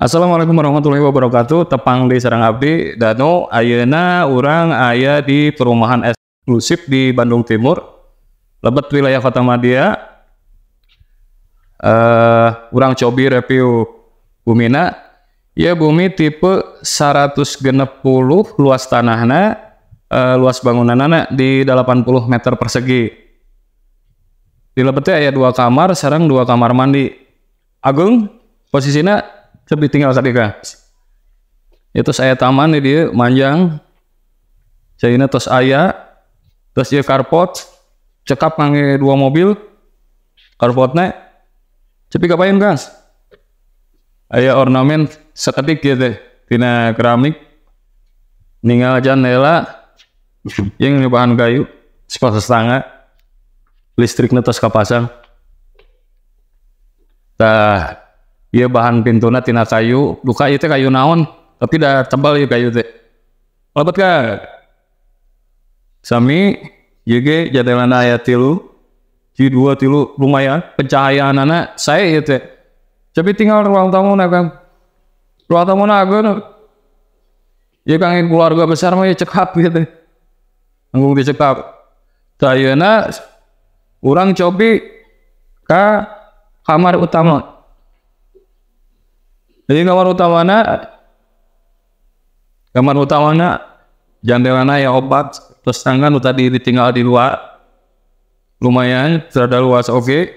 Assalamualaikum warahmatullahi wabarakatuh. Tepang deui sareng abdi Danu. Ayeuna urang aya di perumahan eksklusif di Bandung Timur, lebet wilayah Kota Madia. Urang cobi review bumina. Ya, bumi tipe 160 luas tanahna, luas bangunanana di 80 meter persegi. Di lebetnya aya 2 kamar sareng 2 kamar mandi. Agung posisinya cobi tinggal tadi kan. Itu saya taman di dia manjang. Caina tos aya, terus ieu carport, cekap ngangge 2 mobil. Carportna cepi kapain, Kang? Aya ornamen sakedik ieu teh tina keramik. Ninggal jandela yang bahan kayu, sepasang setengah. Listrikna tos kapasang. Tah, ieu bahan pintuna tina kayu, duka ieu teh kayu naon, tapi dah tebal ieu kayu teh. Lebet ka. Sami ieu ge jandelana aya 3, ji 2 3 lumayan pencahayaanana sae ieu teh. Tapi tinggal ruang tamu na, Kang. Ruang tamu na ageun. Ieu kang keluarga besar mah ieu cekap ieu teh. Anggung dicekap. Tah ayeuna urang cobi ka kamar utama. Jadi kamar utamana jandelana ya obat, terus tangga nu tadi ditinggal di luar. Lumayan rada luas oge.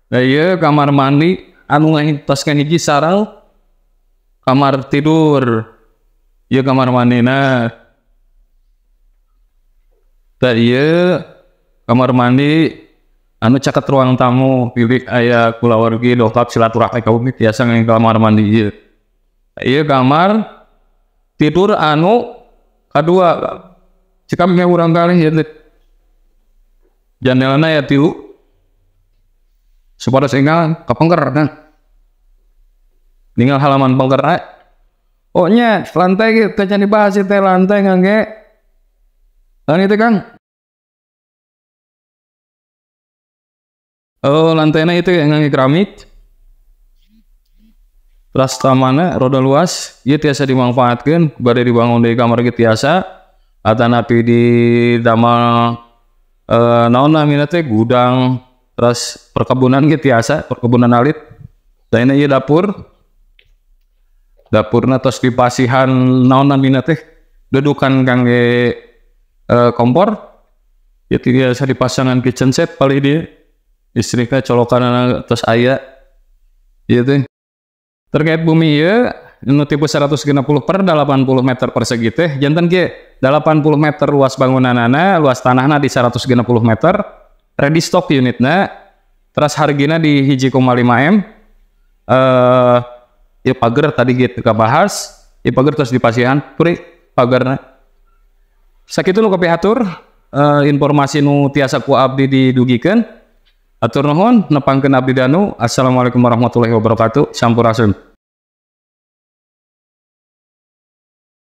Nah, ieu kamar mandi anu tos hiji sareng kamar tidur. Ieu kamar mandina. Tah ieu kamar mandi anu caket ruang tamu, pilih aya kulawargi dongkap silaturahmi ka bumi tiasa ngan kamar mandi ieu. Ieu kamar tidur anu kadua. Cekap nya urang kalih ieu teh. Jandelana aya 3. Supados enggal kapengker kan. Ninggal halaman pengkerna. Oh nya lantai ge teh can dibahas teh lantai ngangge. Lan itu Kang. Oh, lantainya itu yang ngangge keramik. Terus tamanna roda luas, ieu tiasa dimanfaatkeun bade dibangun di kamar ge tiasa, atanapi di damel naon namina teh gudang, terus perkebunan ge tiasa, perkebunan alit. Lainna ieu dapur. Dapurna tos dipasihan naon namina teh dudukan kangge kompor. Ieu tiasa dipasangan kitchen set paling dieu. Listriknya colokan terus aya ieu teh. Terkait bumi ieu nu tipe 160 per 80 meter persegi teh janten kieu 80 meter luas bangunanana, luas tanahna di 160 meter, ready stock unitna, terus hargina di 1,5 M. Ieu pagar tadi gitu kabahas, ieu pagar terus dipasihan puri pagarna. Sakitu nu kapihatur, informasi nu tiasa ku abdi didugikeun. Atur nuhun, nepangkeun abdi Danu. Assalamualaikum warahmatullahi wabarakatuh. Sampurasun.